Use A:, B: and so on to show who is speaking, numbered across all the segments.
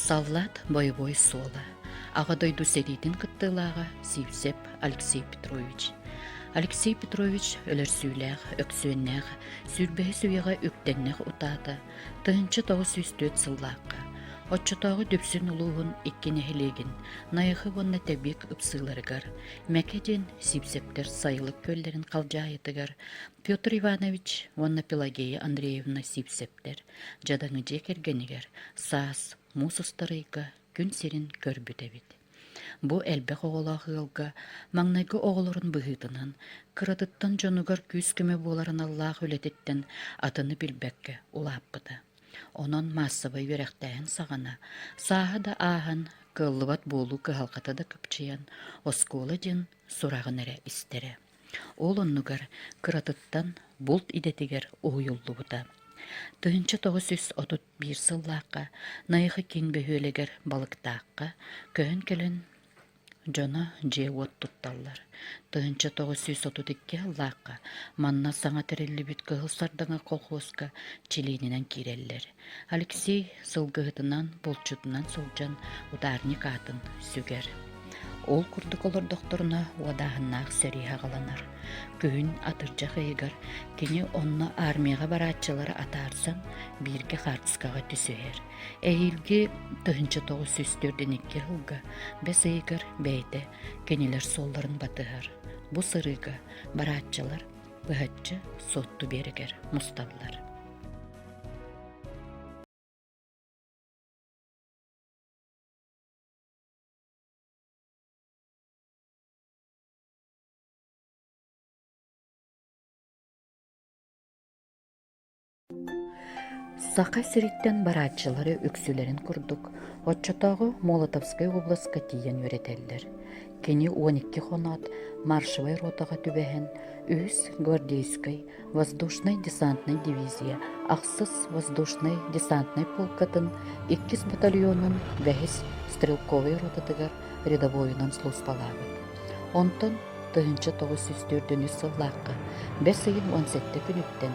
A: Саллаат бойобуой суола, Аҕа дойду сэриитин кыттыылааҕа Сивцев Алексей Петрович. Алексей Петрович өлөрсүүлээх, өксүөннээх, сүүрбэһис үйэҕэ үктэннэх утаата 1904 сыллаахха оччотооҕу Дүпсүн улууһун икки нэһилиэгин Найахы уонна Тэбиик ыпсыыларыгар Мэкэ диэн Сивцевтэр сайылык күөллэрин халдьаайытыгар Петр Иванович уонна Пелагея Андреевна Сивцевтэр дьадаҥы дьиэ кэргэнигэр саас муус устар ыйга күн сирин көрбүт эбит. Бу элбэх оҕолоох ыалга маҥнайгы оҕолорун быһыытынан кыратыттан дьонугар күүс-көмө буолар аналлаах үлэтиттэн атыны билбэккэ улааппыта. Онон маассабай үөрэхтээһин саҕана сааһа да ааһан, кыаллыбат буолуу кыһалҕата да кыпчыйан, оскуола диэн сураҕын эрэ истэрэ. Ол оннугар кыратыттан булт идэтигэр уһуйуллубута. 1931 сыллаахха Найахы киин бөһүөлэгэр Балыктаахха көһөн кэлэн дьоно дьиэ-уот тутталлар. 1932 сыллаахха манна саҥа тэриллибит Кыһыл Сардаҥа колхуоска чилиэнинэн киирэллэр. Алексей сылгыһытынан, булчутунан сылдьан ударник аатын сүгэр. Ол курдук олордохторуна уодааһыннаах сэрии саҕаланар. Күһүн атырдьах ыйыгар кини онно армияҕа барааччылары атаарсан бииргэ хаартыскаҕа түсүһэр. Эһиилги 1942 сылга бэс ыйыгар бэйэтэ кинилэр суолларын батыһар. Бу сырыыга барааччылар быһаччы Суотту биэрэгэр мусталлар. Саха сириттэн барааччылары үксүлэрин курдук оччотооҕу Молотовскай областка тиийэн үөрэтэллэр. Кини 12 хоноот маршевай ротаҕа түбэһэн үһүс гвардейскай воздушнай-десантнай дивизия ахсыс воздушнай-десантнай полкатын иккис батальонун бэһис стрелковай ротатыгар рядовойунан сулууспалаабыт. Онтон 1904 сыллаахха бэс ыйын 17 күнүттэн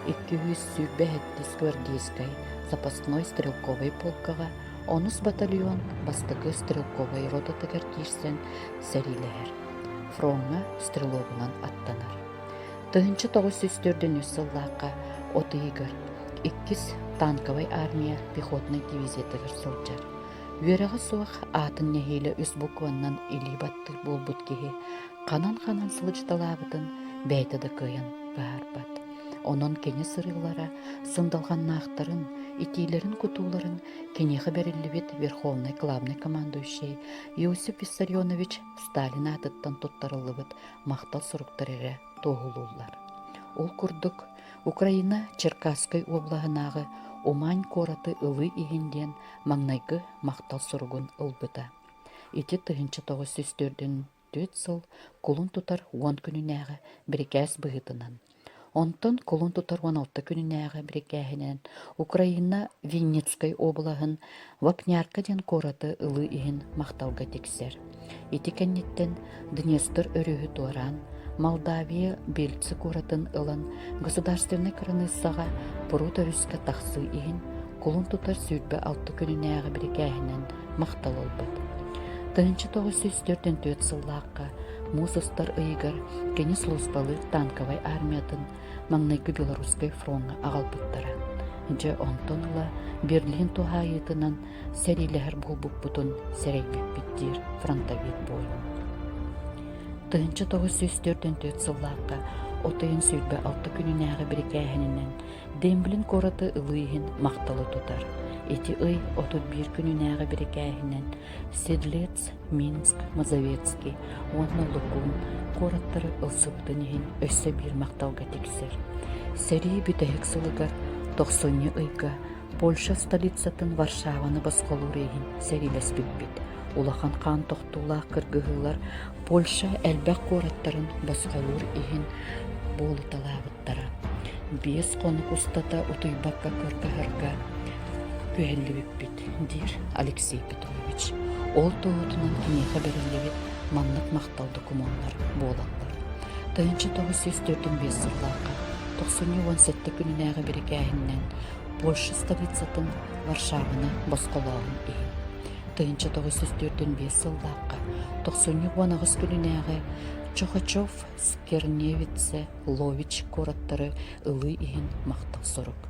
A: 227 гвардейскай запасной стрелковай полкаҕа онус батальон бастакы стрелковай ротатыгар киирсэн сэриилэһэр. Фроҥҥа стрелогунан аттанар. 1904 сыллаахха от ыйыгар иккис танковай армия пехотнай дивизиятыгар сылдьар. Үөрэҕэ суох аатын нэһиилэ үс букваннан илии баттыыр буолбут киһи ханан-ханан сылдьыталаабытын бэйэтэ да кыайан быһаарбат. Онон кини сырыылара сындалҕаннаахтарын, итиилэрин-кутууларын киниэхэ бэриллибит Верховнай главный командующай Иосиф Виссарионович Сталин аатыттан туттарыллыбыт махтал суруктар эрэ туоһулууллар. Ол курдук, Украина Черкасскай уобалаһынааҕы Умань куораты ылыы иһин диэн маҥнайгы махтал суругун ылбыта. Ити 1944 сыл кулун тутар уон күнүнээҕи бирикээс быһыытынан Онтон кулун тутар 16 күнүнээҕи бирикээһинэн Украина Винницкай уобалаһын Вапнярка диэн куораты ылыы иһин махталга тиксэр. Ити кэнниттэн Днестр өрүһү туораан, Молдавия Бельцы куоратын ылан государственнай кыраныыссаҕа Прут өрүскэ тахсыы иһин кулун тутар 26 күнүнээҕи бирикээһинэн махтал ылбыт. 1944 сыллаахха муус устар ыйыгар кини сулууспалыыр танковай армиятын маҥнайгы Белорусскай фроҥҥа аҕалбыттара. Дьэ онтон ыла Берлин туһаайыытынан сэриилэһэр буолбуппутун сэрэйбиппит диир фронтовик буойун. 1944 сыллаахха от ыйын 26 күнүнээҕи бирикээһининэн Демблин куораты ылыы иһин махталы тутар. Ити ый 31 күнүнээҕи бирикээһинэн Седлец, Минск, Мазовецкий уонна Лукун куораттары ылсыбытын иһин өссө биир махталга тиксэр. Сэрии бүтэһик сылыгар тохсунньу ыйга Польша столицатын Варшаваны босхолуур иһин сэриилэспиппит. Улахан хаан тохтуулаах кыргыһыылар Польша элбэх куораттарын босхолуур иһин буолуталаабыттара. Биэс хонук устата утуйбакка кыргыһарга күһэллибиппит, диир Алексей Петрович. Ол туоһутунан киниэхэ бэриллибит маннык махтал докумуоннар буолаллар. 1945 сыллаахха тохсунньу 17 күнүнээҕи бирикээһининэн. Польша столицатын Варшаваны босхолооһун иһин. 1945 сыллаахха тохсунньу 18 күнүнээҕи Чохачев Скерневице Лович куораттары ылыы иһин махтал сурук.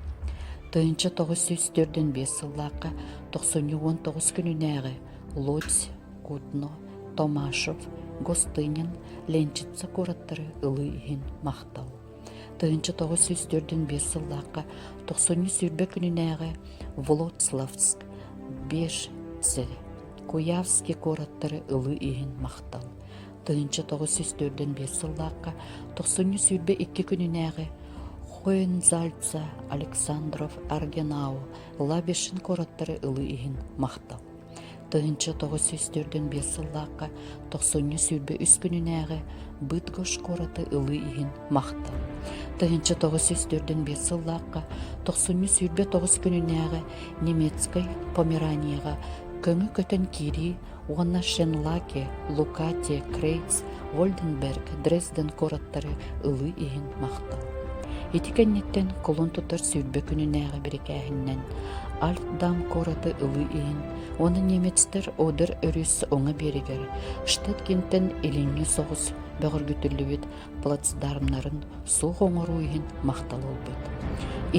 A: 1945 сыллаахха тохсунньу 19 күнүнээҕи Лодзь, Кутно, Томашев, Гостынин, Ленчица куораттары ылыы иһин махтал. 1945 сыллаахха тохсунньу 20 күнүнээҕи Влоцлавск, Бешце, Куявский куораттары ылыы иһин махтал. 1945 сыллаахха тохсунньу 22 күнүнээҕи Хоензальца, Александров, Аргенау, Лабишин куораттары ылыы иһин махтал. 1945 сыллаахха тохсунньу 23 күнүнээҕи Бытгош куораты ылыы иһин махтал. 1945 сыллаахха тохсунньу 29 күнүнээҕи немецкэй Померанияҕа көҥү көтөн киирии уонна Шенлаке, Лукате, Крейц, Вольденберг, Дрезден куораттары ылыы иһин махтал. Ити кэнниттэн кулун тутар 20 күнүнээҕи бирикээһинэн Альтдам куораты ылыы иһин уонна немецтэр Одер өрүс уҥа биэригэр Штеткинтэн илиҥҥи соҕус бөҕөргүтүллүбүт плацдармнарын суох оҥоруу иһин махтал ылбыт.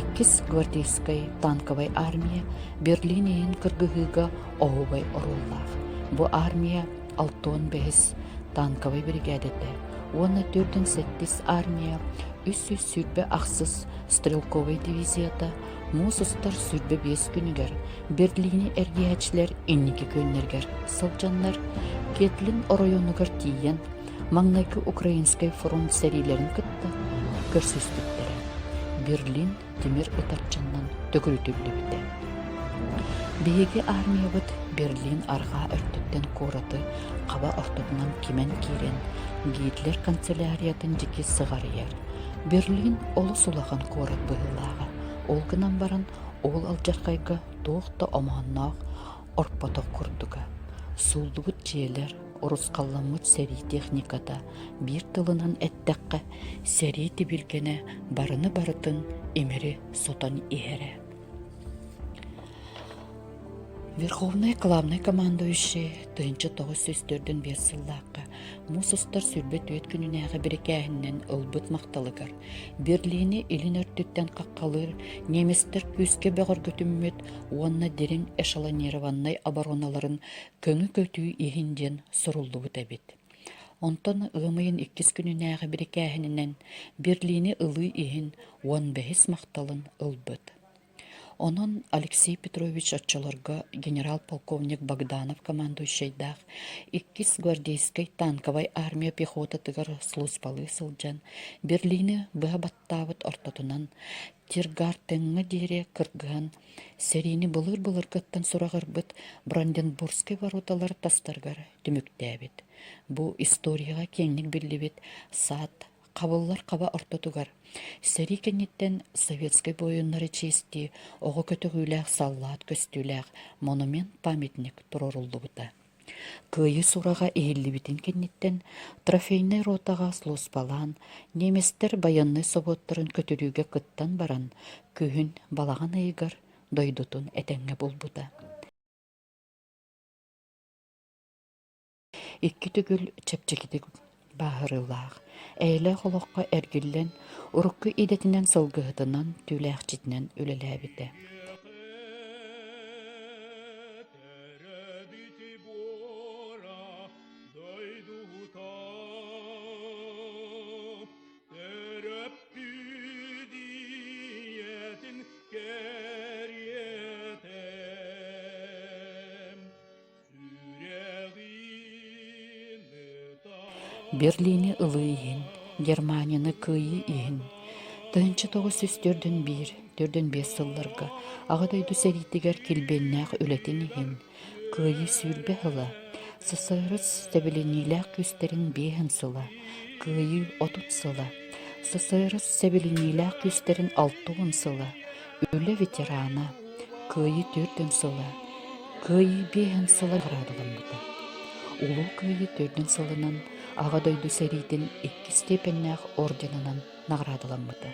A: Иккис гвардейскай танковай армия Берлин иһин кыргыһыыга оһуобай оруоллаах. Бу армия 65 танковай биригээдэтэ уонна 47 армия 328 стрелковай дивизията муус устар 25 күнүгэр Берлини эргийээччилэр инники күөннэригэр сылдьаннар Кетлин оройуонугар тиийэн маҥнайгы Украинскай фронт сэриилэрин кытта көрсүспүттэрэ. Берлин тимир ытарчаннан төгүрүтүллүбүтэ. Биһиги армиябыт Берлин арҕаа өртүттэн куораты хаба ортотунан кимэн киирэн Гитлер канцеляриятын диэки сыҕарыйар. Берлин олус улахан куорат быһыылааҕа. Ол гынан баран ол алдьархайга туох да омоонноох орпотох курдуга. Сууллубут дьиэлэр, урусхалламмыт сэрии техниката, биир тылынан эттэххэ, сэрии тибилгэнэ барыны барытын имири сотон иһэрэ. Верховнай главнай командующий 1945 сыллаахха муус устар 24 күнүнээҕи бирикээһинэн ылбыт махталыгар Берлини илин өртүттэн хаххалыыр немецтэр күүскэ бөҕөргөтүммүт уонна дириҥ эшелонированнай обороналарын көҥү көтүү иһин диэн суруллубут эбит. Онтон ыам ыйын иккис күнүнээҕи бирикээһининэн Берлини ылыы иһин 15 махталын ылбыт. Онон Алексей Петрович оччолорго генерал-полковник Богданов командующайдаах иккис гвардейскай танковай армия пехотатыгар службалыы сылдьан Берлини быһа баттаабыт ортотунан Тиргартеҥҥа диэри кыргыһан сэриини былыр-былыргыттан сураҕырбыт Бранденбургскай вороталар тастарыгар түмүктээбит. Бу историяҕа киэҥник биллибит саат хабыллар хаба ортотугар сэрии кэнниттэн советскай буойуннары чиэстии оҕо көтөҕүүлээх саллаат көстүүлээх монумент-памятник туруоруллубута. Кыайыы сураҕа иһиллибитин кэнниттэн трофейнай ротаҕа службалаан, немецтэр байыаннай собуоттарын көтүрүүгэ кыттан баран, күһүн балаҕан ыйыгар дойдутун этэҥҥэ булбута. Икки төгүл чэпчэкитик бааһырыылаах, эйэлээх олоххо эргиллэн, урукку идэтинэн сылгыһытынан, түүлээхчитинэн үлэлээбитэ. Берлини ылыы иһин, Германияны кыайыы иһин 1941 45 сылларга Аҕа дойду сэриитигэр килбиэннээх үлэтин иһин Кыайыы 20 сыла, ССРС сэбилэниилээх күүстэрин биэһин сыла, Кыайыы 30 сыла, ССРС сэбилэниилээх күүстэрин 60 сыла, Үлэ ветерана, Кыайыы 40 сыла, Кыайыы биэһин сыла наҕараадаламмыта. Улуу Кыайыы төрдүн сылынан Аҕа дойду сэриитин иккис степеннээх орденынан наҕараадаламмыта.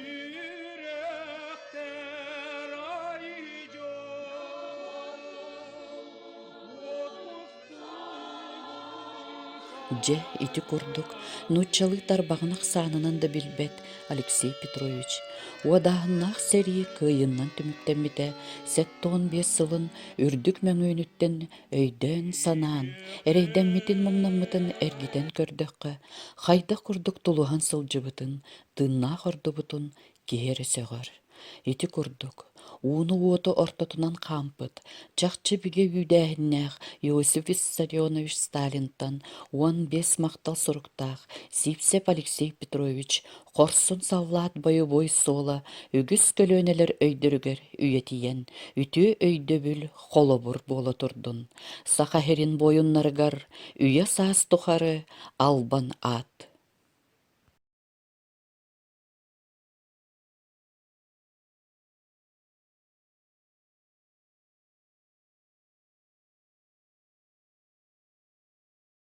A: Дьэ, ити курдук, нууччалыы тарбаҕын ахсаанынан да билбэт Алексей Петрович уодааһыннаах сэрии кыайыынан түмүктэммитэ 75 сылын үрдүк мөҥүөнүттэн өйдөөн-санаан, эрэйдэммитин-муҥнаммытын эргитэн көрдөххө, хайдах курдук тулуһан сылдьыбытын, тыыннаах ордубутун киһи эрэ сөҕөр. Ити курдук, ууну-уоту ортотунан хаампыт, чахчы бигэ үүдээһиннээх Иосиф Виссарионович Сталинтан 15 махтал суруктаах Сивцев Алексей Петрович хорсун саллаат бойобуой суола үгүс көлүөнэлэр өйдөрүгэр үйэтийэн, үтүө өйдөбүл, холобур буола турдун. Саха сирин буойуннарыгар үйэ-саас тухары албан аат.